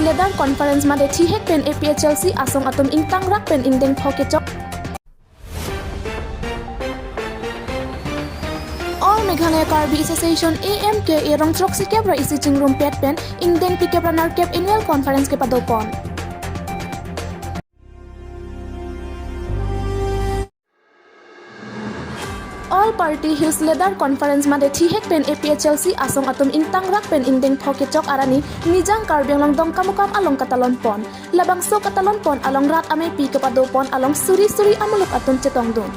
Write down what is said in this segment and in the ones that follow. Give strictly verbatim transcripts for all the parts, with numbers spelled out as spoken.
Leader Conference mate thihek pen A P H L C asong atum ingtangrak pen ingdeng pho kechok. All Meghalaya Karbi Association, A M K A, rong throksikep ra isi chingrumpet pen ingdeng phlikep ra nerkep Annual Conference kepadopon. All Party Hills Leader Conference mate thihek pen A P H L C asong atum ingtangrak pen ingdeng pho kechok arni Nijang Karbi Anglong Dongkamukam along katalonpon. Labangso katalonpon along rat ameipi kepadopon along suri suri amuluk atum chetongdun.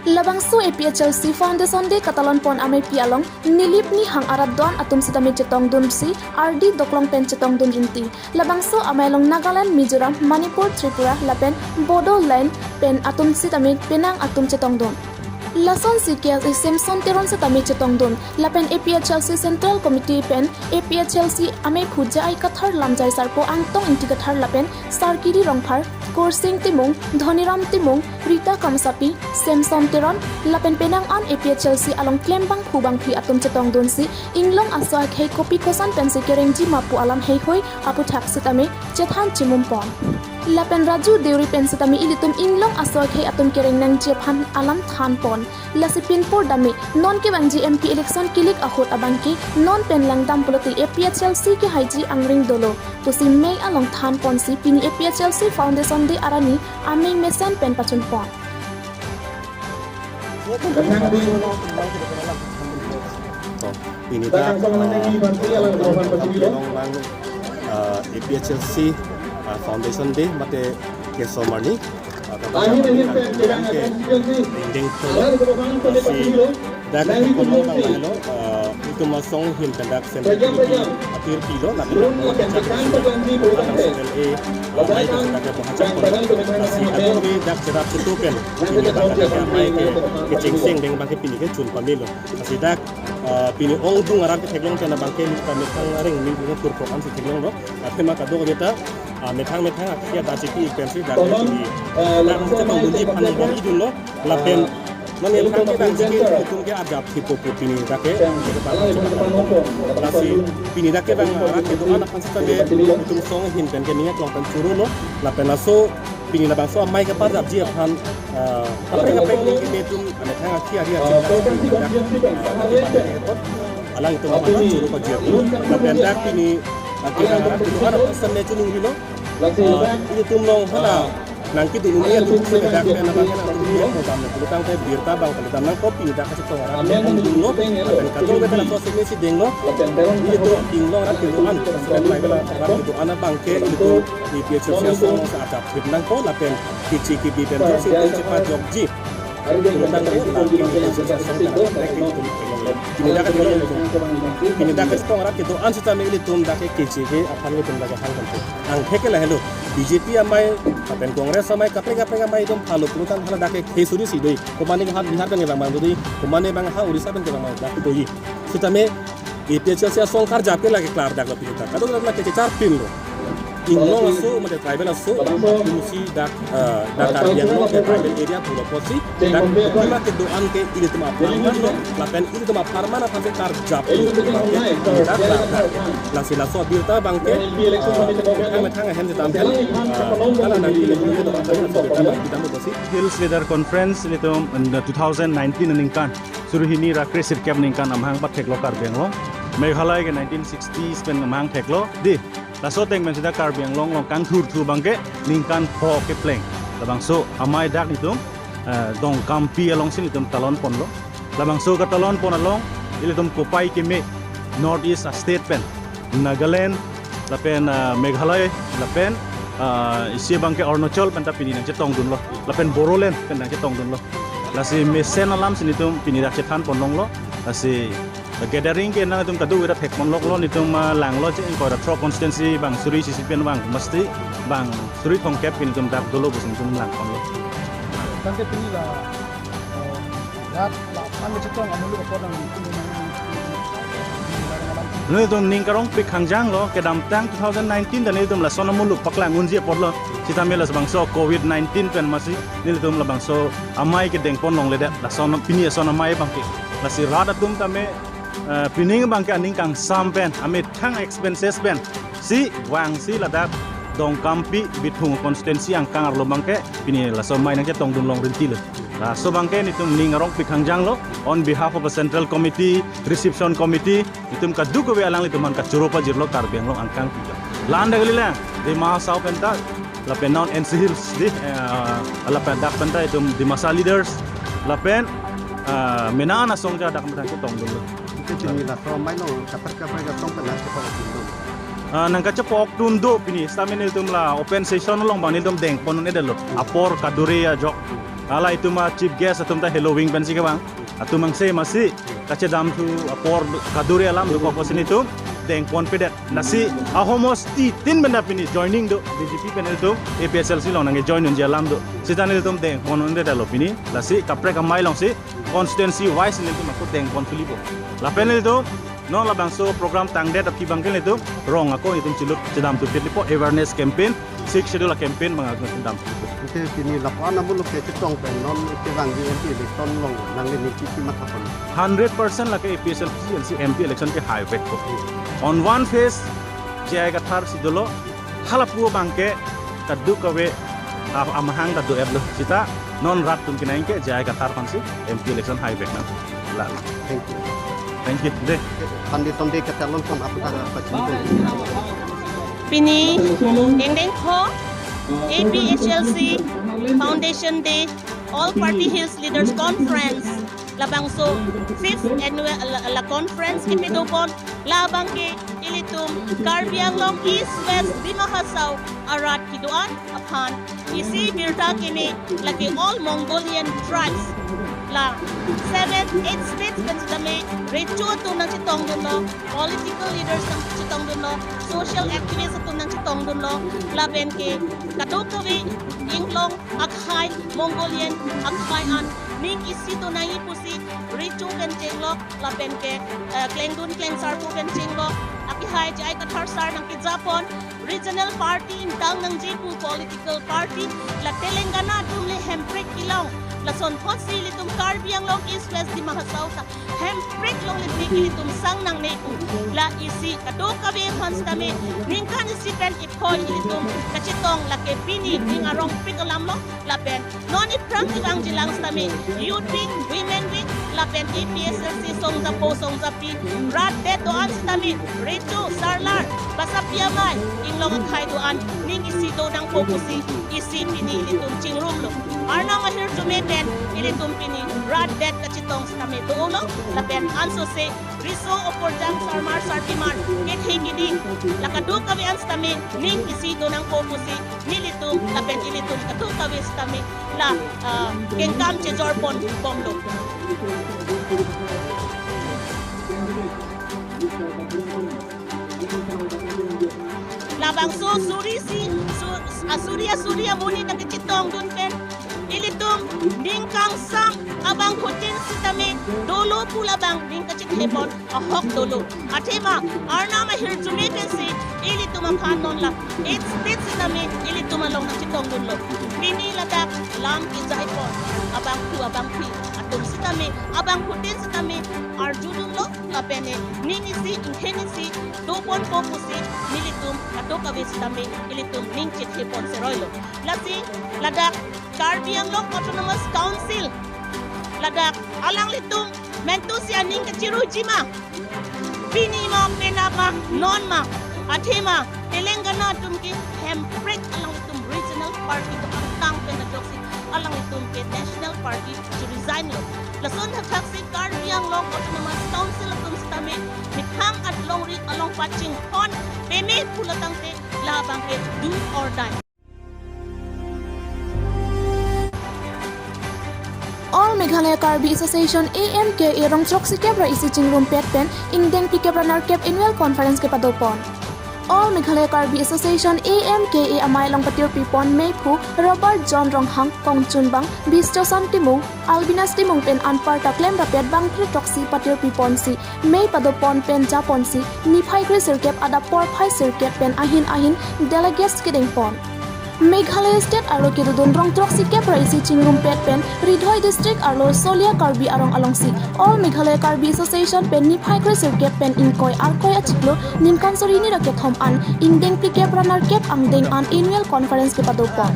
Labangso A P H L C Foundation Day katalonpon ameipi along Nilip Nihang arat do-an atum sitame chetongdunsi ardi doklong pen chetongdun rinti. Labangso amei along Nagaland, Mizoram, Manipur, Tripura lapen Bodoland pen atum sitame penang atum chetongdun. Lasonsi K S A Samson Teron sitame chetongdun. Lapen A P H L C Central Committee pen A P H L C ameiphu J I Kathar, Lamjai Sarpo, Angtong Ingti Kathar lapen Sarkiri Rongphar, Korsing Timung, Dhoniram Timung, Rita Kamsapi, Samson Teron lapen penang an A P H L C along klembang phubang phli atum chetongdunsi inglong aso akhei kopi koson pensi kerengji ma pu alam heihui aphuthak sitame chethan chimumpon. Lapen Raju Deuri pen sitame ilitum inglong aso akhei atum kereng nangji aphan alam thanpon. Lasi pinpur dame non kevangji M P election kilik ahut abangke non pen langdam pulote A P H L C kehaiji angring dolo pusi mei along thanponsi pini A P H L C Foundation Day arni amei mesen pen pachunpon. Pini ta, ah, long lang, ah, A P H L C, ah, Foundation Day mate keso arni, ah, kaprek ke ingdeng pho, ah, si dak kono tang lo, ah, itum asong ahin pen dak Central Committee apirpilo, lapen dak bohachak, lapen C L A, ah, amei ke dak bohachak pon. Lasi dak kami dak cherap chetu pen pini dak amei ke, kechengseng deng abangke pini kechun pamelo. Lasi dak, ah, pini ongdung arat ketheklong pen abangke methang methang areng min punya turkok ansi theklonglo. Athema kadokave ta, ah, methang methang akhei ta chipi ik pensi dak pini, ah, dak chetongdunji aphan bor-idunlo. Lapen non methang ke dak chiki itum ke ajap hipo pu pini dak ke, lasi pini dak kevang arat kedo-an aphan sitame itum asong ahin pen ke ning aklong pen chorolo. Lapen laso pini labangso amei keparjapji aphan, ah, kaprek kaprek ning keme atum methang akhei ari achin dak pini dak, ah, ati pandai ke pot. Alanglitum aphan choro pajirlo. Lapen dak pini, ah, kevang arat kedo-an aphan sitame choningri lo. Ah, ilitum along hala nangkedun un-e atum sitame dak pen abang kena atum dia program lo. Pulotangte birta abang palitam nangkok pini dak kachetong arat ongdunglo. Lapen kadokave ta laso seme si denglo. Ilitum inglong arat kedo-an, sitame tribal arat kedo-an abangke ilitum A P H L C asong along sa ajap thip nangpo lapen kechi kebi pen jongsi itum chepajokji pulotangte la pini A P H L C asong ta kaprek ke itum theklonglo. Pini dak ke theklong, pini dak kachetong arat kedo-an sitame ilitum dak ke kechi ke aphan ilitum dak kehang kan. Angthek ke lahelo, B J P amei lapen Congress amei kaprek kaprek amei itum phalo pulotangte hala dak ke khei suri si doi. Komane ha Bihar pen kevang abang doi, komane abang ha Orissa pen kevang abang dak doi. Sitame A P H L C asong karjap ke lake klardaklo pini ta. Kadokave lake checharpinlo. Inglong aso mate tribal aso, atumsi dak, eh, dak Karbi Anglong ke tribal area pulo apotsi dak kopi ma kedo-an ke ilitum apharmanlo, lapen ilitum apharman aphan si karjaplo, dak klardak. Lasi laso abirta abangke, eh, methang methang ahem si dam pen, eh, hala nangkele pu kedo-an aphan si birta abang pidampo pusi. Hills Leader Conference ilitum, eh, two thousand nineteen aningkan, suri hini ra kresirkep aningkan amahang patheklo Karbi Anglong. Meghalaya ke nineteen sixties pen amahang theklo. Dei, laso ateng pen seta Karbi Anglong along kangthurthu abangke ningkan pho kepleng. Labangso amei dak nelitum, eh, Dongkampi alongsi nelitum talonponlo. Labangso katalonpon along ilitum kopai keme North East a-state pen, Nagaland lapen, ah, Meghalaya lapen, ah, isi abangke Arunachal pen ta pini nangchetongdunlo, lapen Bodoland pen nangchetongdunlo. Lasi mesen alamsi nelitum pini dak chethanponlonglo. Lasi gathering ke nangtum kadokave ta thekponloklo, nelitum, ah, langlo je ingkoi ra throk constituency bang suri isi pen bang masti bang suri thomkep pen nelitum dak dolo pusi nelitum langponlo. Tangte pini la, eh, rat la aphan kachetong amuluk apot nang nelitum ning karongpik khangjanglo, kedamtang two thousand nineteen ta nelitum lason amuluk paklang unji apotlo, sitame labangso covid nineteen pen masi nelitum labangso amei kedengponlongledet, lason pini ason amei abangke. Lasi rat atum tame, eh, pining abangke aning kangsam pen, amethang expenses pen Si vangsi ladak Dongkampi Bithung constituency angkang arlo abangke pini laso amei nangchetongdun long rinti lo. Laso abangke nelitum ning arongpik hangjang lo on behalf of a central committee, reception committee, nelitum kadokave alanglitum aphan kachoro pajirlo Karbi Anglong angkang pika. La-an dak kalilang, Dima Hasao penta, lapen non N C Hills dei, eh, lapen dak penta itum Dimasa leaders, lapen, eh, mena na songja dak penta chetongdun lo. Ante pini laso amei along kaprek kaprek asong pen nangchepa-okdun do. Ah, nangkachepa-okdun do pini, sitame nelitum la open session along abang nelitum dengpon un-edetlo. Apor kadure ajok. Hala itum a-chief guest atum ta Helo Wing pensi kevang. Atum angse masi kachedamthu apor kadure alam dokok pusi nelitum dengponpedet. Lasi ahomos ti tin benda pini joining do B J P pen nelitum A P H L C along nangkejoin unji alam do. Sita nelitum dengpon un-edetlo pini. Lasi kaprek amei alongsi constituency wise nelitum ako dengpon thulipo. Lapen nelitum non labangso program tangdet aphi abangke nelitum rong ako nelitum chilut chedamthu phitlipo, awareness campaign, Sixth Schedule a-campaign abang ako chedamthu phitlipo. Ante pini lapu-an amuluk kechetong pen non kevangji M P election along nangli ning kiki mathapon? Hundred percent lake A P H L C M P election ke haivekpo. On one phase J I Kathar si dolo, halapu abangke kadokave a-, amahang ta do-etlo. Sita non rat atum kenangke J I Kathar aphansi M P election haivek nang. La. Thank you. Thank you. Dei. Sunday Sunday kachalon pon apta pachini. Pini ingdeng pho A P H L C Foundation Day, All Party Hills Leaders Conference, labangso fifth annual la, la conference kepadopon, labangke ilitum Karbi Anglong East West Dima Hasao arat kedo-an aphan isi birta keme, lake all Mongolian tribes, la seven, eight states pen sitame recho atum nangchetongdunlo, political leaders nangchetongdunlo, social activists atum nangchetongdunlo, lapenke kadokave inglong akhei, Mongolian akhei an ning isi do nangji pusi recho pen chenglok, lapenke, eh, klengdun klengsarpo pen chenglok, akehai J I Kathar sir nangkejapon, regional party ingtang nangji pu political party, la Telangana atum le hemprek kelong, lason apotsi ilitum Karbi Anglong East West Dima Hasao ta hemprek longle ilitum sang nangne pu, la isi kadokave aphan sitame ningkan isi pen iphoi ilitum kachetong, lake pini ning arongpik alamlo, lapen non iphrang kevangjilang sitame Youth Week, Women Week, lapen A P H L C songjapo songjapi rat det do-an sitame recho, sarlar, basapi amei, inglong akhei do-an ning isi do nangpo pusi isi pini ilitum chingrumlo. Arnam ahirjume pen ilitum pini rat det kachetong sitame dolo, lapen ansose riso oporjang sarmar sarpimar kethe kidi, la kadokave an sitame ning isi do nangpo pusi nelitum lapen ilitum kadokave sitame la, ah, kengkam chejor pon bomlo. Labangso suri isi, su-, asuri asuri amonit nangkechetongdun pen ilitum ning kangsam abangphutin sitame dolo pu labang ning kachethepon ahok dolo. Athema Arnam ahirjume pensi ilitum aphan non la eight states sitame ilitum along nangchetongdunlo. Pini ladak lam kejaipon abangphu abangphi atum sitame, abangphutin sitame arjudunlo, lapen ne ning isi ingthen isi doponpo pusi nelitum kadokave sitame ilitum ning chethepon seroilo. Lasi ladak Karbi Anglong Autonomous Council, ladak alanglitum mentu si aning kachiruji ma, pini ma, penap ma, non ma, athema Telangana atum ke hemprek alanglitum regional party kepangtang pen ajoksi alanglitum ke national party chiresignlo. Lason thakthak si Karbi Anglong Autonomous Council atum sitame methang alongri along pachinghon peme pulo tangte labangke do or die. All Meghalaya Karbi Association, A M K A, rong throksi kep ra isi chingrumpet pen ingdeng phlikep ra nerkep annual conference kepadopon. All Meghalaya Karbi Association, A M K A, amei along patirpipon meiphu Robert John Ronghang, kongchunbang Bistosan Timung, Albinas Timung pen anparta klemrapet bangphli throksi patirpiponsi mei padopon pen japonsi niphai kre sirkep adap porphai sirkep pen ahin ahin delegates kedengpon. Meghalaya State arlo kedodun rong throksi kep ra isi chingrumpet pen Ridhoi District arlo Solia Karbi Anglong alongsi All Meghalaya Karbi Association pen niphai kre sirkep pen ingkoi arkoi achiklo ningkan suri hini ra kethom an ingdeng phlikep ra nerkep angdeng an annual conference kepadopon.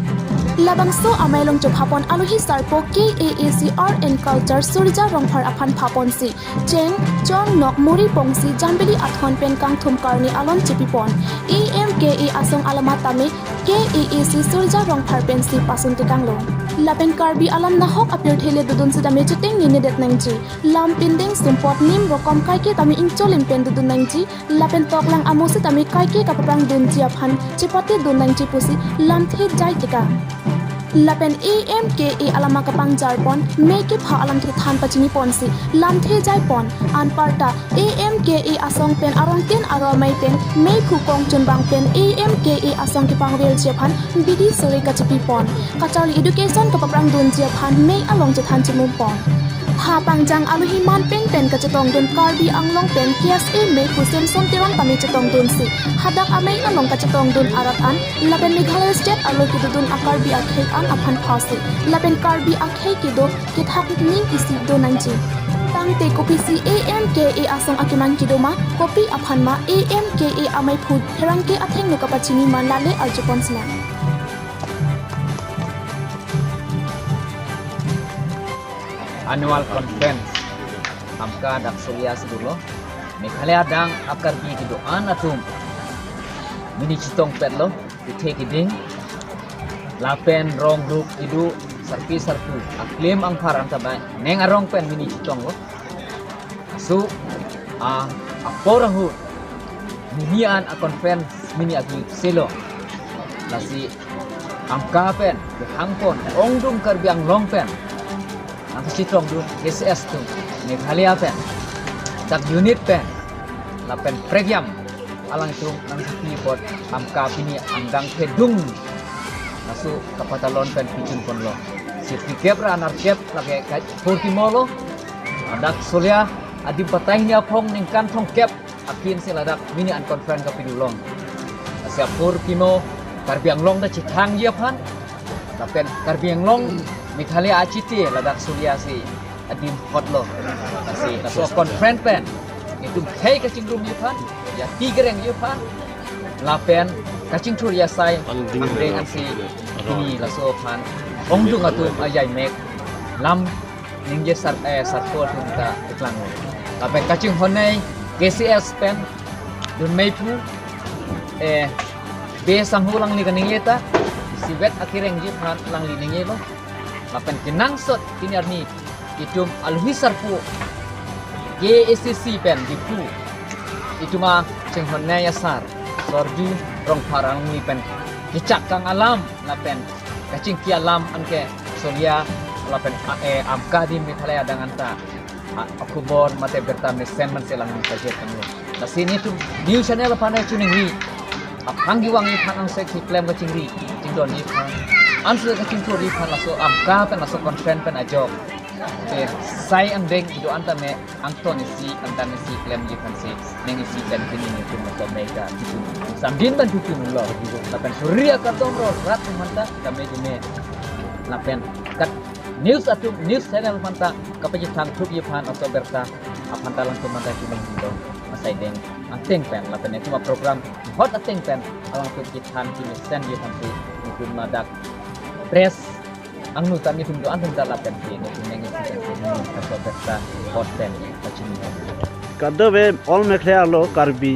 Labangso amei along chepapon alohi sarpo K A A C Art and Culture Surja Rongphar aphan paponsi cheng, chong, nok, muri pongsi jambili athon pen kangthum karne alon chepipon. A M K A asong alama tame K A A C Surja Rongphar pensi pasun tekanglo. Lapen Karbi alam nahok apirthe le dodun sitame chuteng nini det nangji. Lam pindeng sumpot nim rokom kaike tame ingcholim pen dodun nangji. Lapen toklang amo sitame kaike kapaprang dunji aphan chepate dun nangji pusi lamthe jai tekang. Lapen A M K A alama kapangjarpon mei kepha alamthe than pachiniponsi lamthe jaipon. Anparta A M K A asong pen arongtin aro amei pen mei phukong chunbang pen A M K A asong kepangvelji aphan bidi sore kachepipon. Kacharli education kapaprang dunji aphan mei along chethan chimumpon. Pha pangjang alohi manpeng pen kachetongdun Karbi Anglong pen K S A mei phu Semson Teron tame chetongdunsi hadak amei along kachetongdun arat an lapen Meghalaya State arlo kedodun a Karbi akhei an aphan phasi lapen Karbi akhei kedo kethak ning isi do nangji. Tangte kopisi A M K A asong akemang kedo ma, kopi aphan ma A M K A amei phu pherangke athengno kapachini ma lale arjupon sinang. Annual Conference AMCA dak Solia si dolo. Meghalaya adang a Karbi kedo-an atum mini chetongpetlo, kethe keding, lapen rong ruk kedo, sarpi sarpo, aklim angphar anta bai neng arong pen mini chetonglo. Laso a apor ahut mini an a conference mini agi selo. Lasi AMCA pen kehangpon ongdung Karbi Anglong pen nangkachetongdun K C S atum, Meghalaya pen, dak unit pen, lapen pregiam alangtum nangchepi apot AMCA pini angdeng kedung laso kapatalon pen pijun ponlo. Sirkep ra nerkep lake ka-, purkimo lo. Dak Solia adim patai ni aphong ningkan thomkep akin si ladak mini an conference kapidulong. Lasi apurkimo Karbi Anglong ta chethangji aphan, lapen Karbi Anglong Meghalaya achiti ladak Solia si adim hotlo. Lasi laso conference pen itum khei kachingrumji aphan, jati kerengji aphan, lapen kachingthur asai angdeng ansi pini laso aphan ongdung atum ajai mek lam ningje sar, eh, sarpo atum ta iklang. Lapen kachinghonnei K C S pen dun mei phu, eh, be sangho alangli kaningje ta, isivet akerengji aphan alangli ningjelo. Lapen kenangsot pini arni itum alohi sarpo K A A C pen Diphu itum achinghonnei asar Sorju Rongphar alangli pen kechak kang alam lapen kachingki alam anke Solia lapen a, eh, AMCA adim Meghalaya adang anta a, akhubor mate birta mesen man selang ni kaje tanglo. Lasi netum news channel aphan chiningri, aphan kevangji aphan angsek si klem kachingri, chingdonji aphan, ansi kachingthurji aphan laso AMCA pen laso conference pen ajok. Eh, sai angdeng kedo-an tame angton isi angtan isi klemji aphan si neng isi pen pini netum laso mei kapijun. Samdin pen pijunlo. Lapen suri akardom ro rat atum aphanta kame kame. Lapen kat news atum, news channel aphanta kapachethang thukji aphan laso birta aphanta alangtum aphanta chining dong asai deng ateng pen lapen netum a program hot ateng pen alangtum chethan chimesenji aphan si netum ladak press angno ta netum do-an atum ta lapen si netum neng isi pen si netum laso birta hot pen pachini. Kadokave All Meghalaya arlo Karbi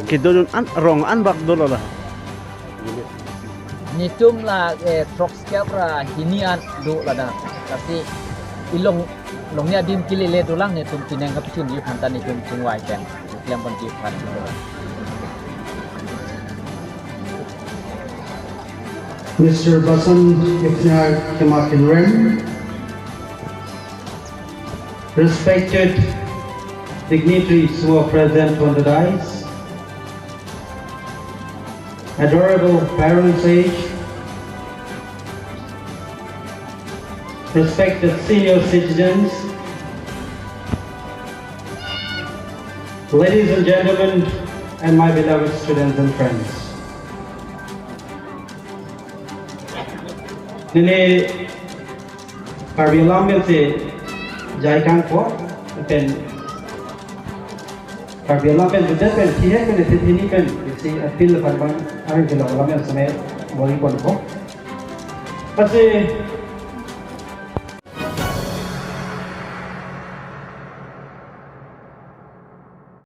kedodun an rong an bak dolo la. Netum la, eh, throksi kep ra hini an do ladak. Lasi ilong longni adim kelele dolang netum pineng kapijunji aphanta netum chingvai pen klem ponji aphan. Mister Basan Yuknya Kemakinrem, respected dignitaries who are present on the dais, adorable parents age, respected senior citizens, ladies and gentlemen, and my beloved students and friends. Neli Karbi Anglong pen si jai kangpo, pen Karbi Anglong pen judet pen thihek pen thini pen si appeal aphan bang arjulong alam pen seme bori ponpo. Lasi